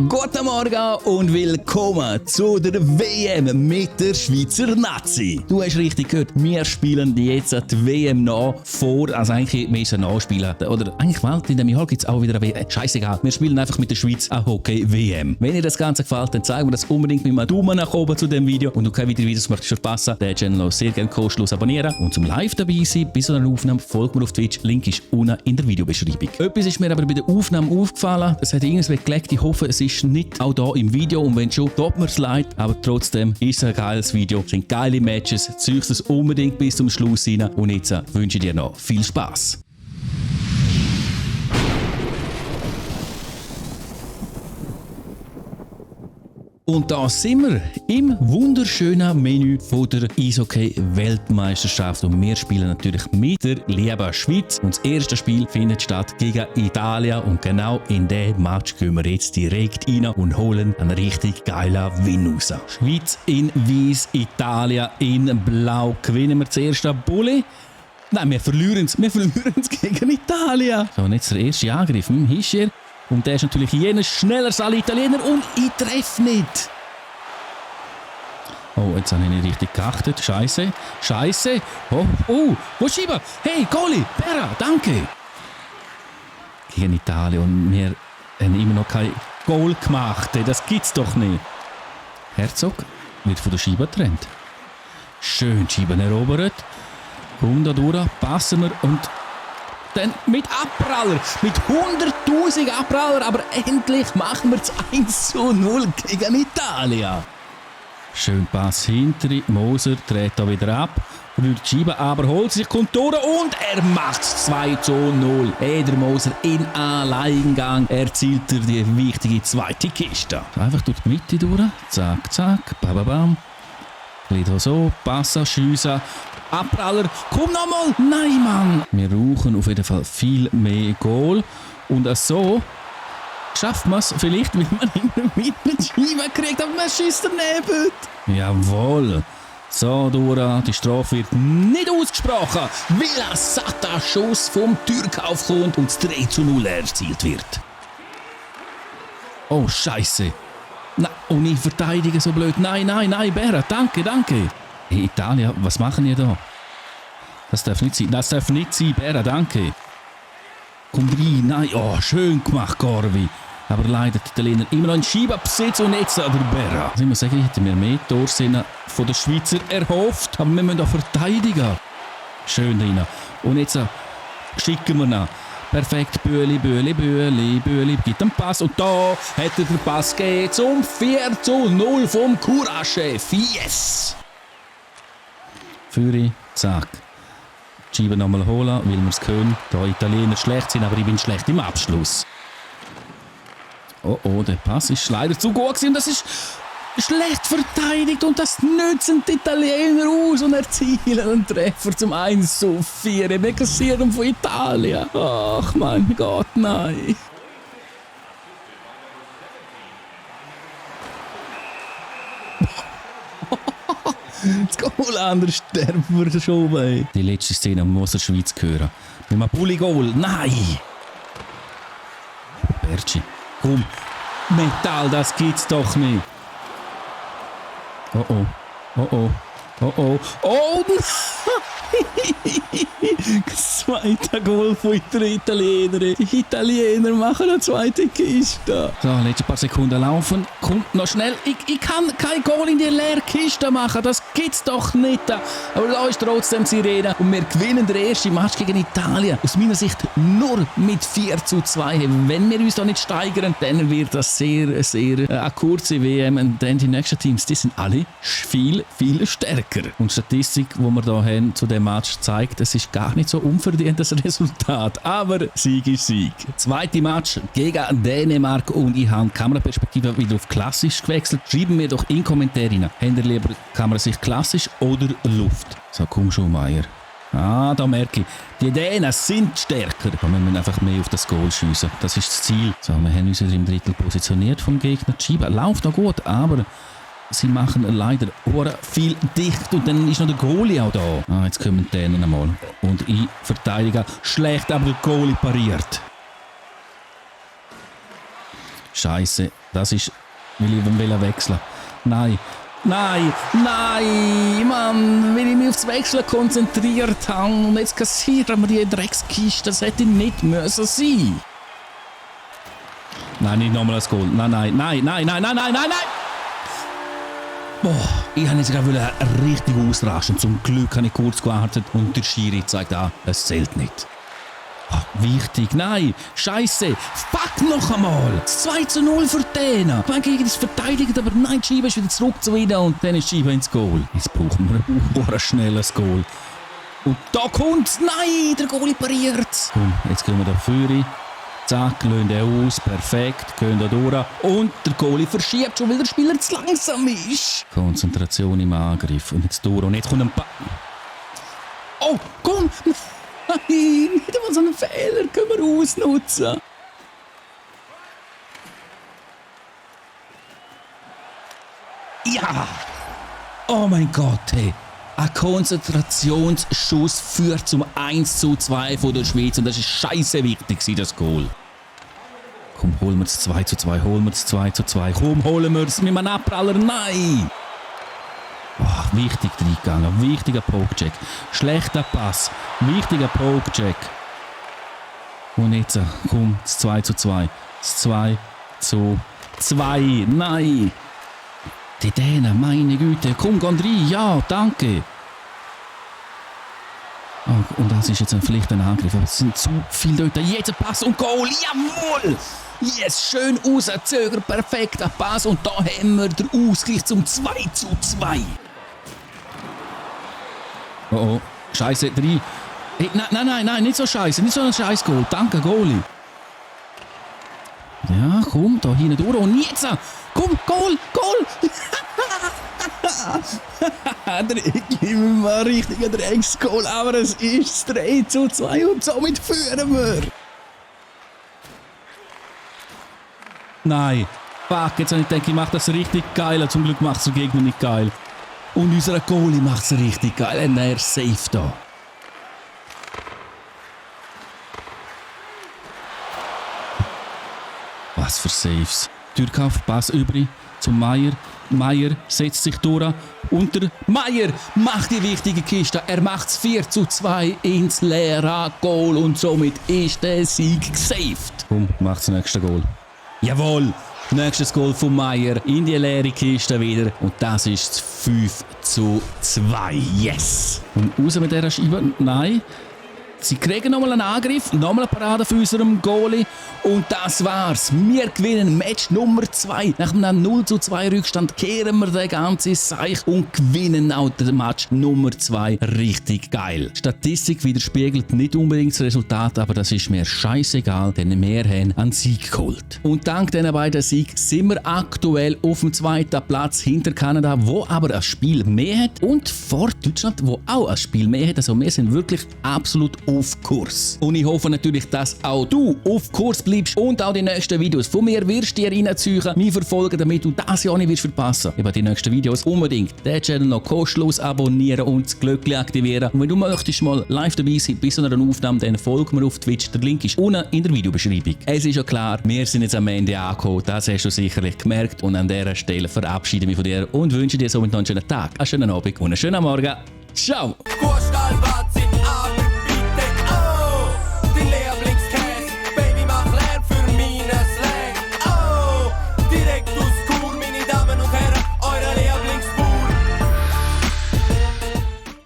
Guten Morgen und willkommen zu der WM mit der Schweizer Nazi. Du hast richtig gehört, wir spielen jetzt die WM nach vor, also eigentlich müssen wir nachspielen. Oder eigentlich bald in dem Jahr gibt es auch wieder eine WM. Scheißegal, wir spielen einfach mit der Schweiz eine Hockey-WM. Wenn dir das Ganze gefällt, dann zeigen wir das unbedingt mit einem Daumen nach oben zu dem Video. Und du keine weiteren Videos möchtest verpassen, den Channel auch sehr gerne kostenlos abonnieren. Und zum live dabei sein, bis zu einer Aufnahme, folgt mir auf Twitch. Link ist unten in der Videobeschreibung. Etwas ist mir aber bei der Aufnahme aufgefallen. Es hat irgendwas weggelegt. Ich hoffe, es ist nicht auch hier im Video. Und wenn schon, tut mir es leid. Aber trotzdem ist es ein geiles Video. Es sind geile Matches. Zieh es unbedingt bis zum Schluss rein. Und jetzt wünsche ich dir noch viel Spaß. Und da sind wir im wunderschönen Menü von der Eishockey-Weltmeisterschaft. Und wir spielen natürlich mit der lieben Schweiz. Und das erste Spiel findet statt gegen Italien. Und genau in diesen Match gehen wir jetzt direkt rein und holen einen richtig geilen Win raus. Schweiz in Weiß, Italien in Blau. Gewinnen wir das erste Bulli? Nein, wir verlieren es gegen Italien. So, und jetzt der erste Angriff. Hischier. Und der ist natürlich jener schneller als alle Italiener und ich treffe nicht. Oh, jetzt habe ich nicht richtig geachtet. Scheiße. Wo schieben? Hey, Goalie, Berra, danke. Gegen Italien und wir haben immer noch kein Goal gemacht. Das gibt's doch nicht. Herzog wird von der Scheibe getrennt. Schön Scheiben erobert. Kommt da durch, passen wir und... Dann mit Abpraller, mit 100'000 Abpraller, aber endlich machen wir es 1:0 gegen Italien. Schön Pass hinter, Moser dreht da wieder ab, rührt die Scheibe, aber holt sich, kommt durch und er macht es 2:0. Der Moser in Alleingang erzielt die wichtige zweite Kiste. Einfach durch die Mitte durch, zack, zack, bababam. Wieder so, passen, schiessen. Abpraller, komm nochmal! Nein, Mann! Wir brauchen auf jeden Fall viel mehr Goal. Und so schafft man es vielleicht, weil man in der Mitte die Scheibe kriegt, aber man schießt daneben. Jawohl! So, Dora, die Strafe wird nicht ausgesprochen, weil ein satter Schuss vom Türkauf kommt und das 3:0 erzielt wird. Oh, Scheiße! Nein, und ich verteidige so blöd. Nein, Berra, danke. Hey, Italien, was machen ihr da? Das darf nicht sein, Berra, danke. Komm rein, nein, oh, schön gemacht, Corvi. Aber leider die Italiener immer noch in Scheibenbesitz und jetzt der Berra. Also ich muss sagen, ich hätte mir mehr Torszenen von den Schweizer erhofft, aber wir müssen auch verteidigen. Schön rein. Und jetzt schicken wir nach. Perfekt, Bühli, gibt einen Pass und da hat er den Pass gegeben zum 4:0 vom Courage-Chef. Yes! Führi, zack. Die Scheibe nochmal holen, weil wir es können. Da Italiener schlecht sind, aber ich bin schlecht im Abschluss. Oh, der Pass ist leider zu gut gewesen. Das ist schlecht verteidigt und das nützen die Italiener aus und erzielen einen Treffer zum 1:4. Wir kassieren von Italien. Ach mein Gott, nein. Das Goal an der Sterbe schon. Die letzte Szene muss der Schweiz hören. Mit einem Bulli-Goal. Nein! Berci. Komm. Metall, das gibt's doch nicht. Oh. Das zweite Goal von den Italienern. Die Italiener machen eine zweite Kiste. So, letzte paar Sekunden laufen. Kommt noch schnell. Ich kann kein Goal in die leere Kiste machen. Das gibt's doch nicht. Aber da ist trotzdem Sirene. Und wir gewinnen den ersten Match gegen Italien. Aus meiner Sicht nur mit 4:2. Wenn wir uns da nicht steigern, dann wird das sehr eine kurze WM. Und dann die nächsten Teams, die sind alle viel stärker. Und die Statistik, die wir hier haben, zu dem Match zeigt, es ist gar nicht so unverdientes Resultat. Aber Sieg ist Sieg. Zweite Match gegen Dänemark und ich habe die Kameraperspektive wieder auf klassisch gewechselt. Schreiben mir doch in die Kommentare rein. Habt ihr lieber Kamerasicht klassisch oder Luft? So, komm schon, Meier. Da merke ich, die Dänen sind stärker. Wir müssen einfach mehr auf das Goal schiessen. Das ist das Ziel. So, wir haben uns im Drittel positioniert vom Gegner. Die Scheibe läuft noch gut, aber sie machen leider viel dicht und dann ist noch der Goalie auch da. Jetzt kommen die Dänen einmal. Und ich verteidige schlecht, aber der Goalie pariert. Scheiße. Das ist, weil ich wechseln. Nein, nein, nein, Mann, weil ich mich aufs Wechseln konzentriert habe und jetzt kassieren wir die Dreckskiste, das hätte nicht müssen sein. Nein, nicht nochmal das Goal. Nein, nein, nein, nein, nein, nein, nein, nein, nein! Boah, ich wollte jetzt gerade richtig ausrasten. Zum Glück habe ich kurz gewartet und der Schiri zeigt an, es zählt nicht. Ach, wichtig, nein, Scheiße, fuck noch einmal. 2:0 für denen. Ich meine, gegen das verteidigt, aber nein, die Scheibe ist wieder zurück zu ihnen und dann ist die Scheibe ins Goal. Jetzt brauchen wir ein schnelles Goal. Und da kommt's, nein, der Goalie pariert. Komm, jetzt gehen wir da vorne. Zack, lösen den aus, perfekt, gehen da durch. Und der Goalie verschiebt schon, weil der Spieler zu langsam ist. Konzentration im Angriff. Und jetzt durch. Und jetzt kommt ein Oh, komm! Nein, nicht einmal so einen Fehler können wir ausnutzen. Ja! Oh mein Gott, hey! Ein Konzentrationsschuss führt zum 1:2 von der Schweiz und das ist scheiße wichtig, das Goal. Komm, holen wir das 2:2, holen wir das 2:2, komm, holen wir es mit einem Abpraller, nein! Oh, wichtig reingegangen, wichtiger Pokecheck, schlechter Pass, wichtiger Pokecheck. Und jetzt, komm, das 2:2, das 2:2, nein! Die Dänen, meine Güte, komm, Gondry, ja, danke. Oh, und das ist jetzt vielleicht ein Angriff, aber es sind zu viele Leute. Jetzt ein Pass und Goal, jawohl! Yes, schön rauszögert, perfekter Pass und da haben wir den Ausgleich zum 2:2. Oh oh, Scheiße, 3. Hey, nein, nicht so scheiße, nicht so ein scheiß Goal, danke Goalie. Ja, komm, da hinten durch und jetzt, komm, Goal! Gib mir mal ein richtiger Drecksgoal, aber es ist 3:2 und somit führen wir. Nein, fuck, jetzt habe ich gedacht, ich mache das richtig geil, zum Glück macht es der Gegner nicht geil. Und unser Goalie macht es richtig geil, und er ist safe da. Was für Saves. Türkaf, Pass übrig zum Meier. Meier setzt sich durch. Und der Meier macht die wichtige Kiste. Er macht es 4:2 ins leere Goal. Und somit ist der Sieg gesaved. Komm, macht das nächste Goal. Jawohl! Nächstes Goal von Meier in die leere Kiste wieder. Und das ist 5:2. Yes! Und raus mit dieser Scheibe. Nein. Sie kriegen nochmal einen Angriff, nochmal eine Parade für unserem Goalie. Und das war's. Wir gewinnen Match Nummer 2. Nach einem 0:2 Rückstand kehren wir den ganzen Seich und gewinnen auch den Match Nummer 2. Richtig geil. Die Statistik widerspiegelt nicht unbedingt das Resultat, aber das ist mir scheißegal, denn wir haben einen Sieg geholt. Und dank diesen beiden Siegen sind wir aktuell auf dem 2. Platz hinter Kanada, wo aber ein Spiel mehr hat, und vor Deutschland, wo auch ein Spiel mehr hat. Also wir sind wirklich absolut auf Kurs. Und ich hoffe natürlich, dass auch du auf Kurs bleibst und auch die nächsten Videos von mir wirst dir reinziehen, mich verfolgen, damit du das ja nicht verpassen wirst. Über die nächsten Videos unbedingt den Channel noch kostenlos abonnieren und das Glöckchen aktivieren. Und wenn du möchtest mal live dabei sein bis zu einer Aufnahme, dann folg mir auf Twitch. Der Link ist unten in der Videobeschreibung. Es ist ja klar, wir sind jetzt am Ende angekommen. Das hast du sicherlich gemerkt. Und an dieser Stelle verabschiede ich mich von dir und wünsche dir somit noch einen schönen Tag, einen schönen Abend und einen schönen Morgen. Ciao!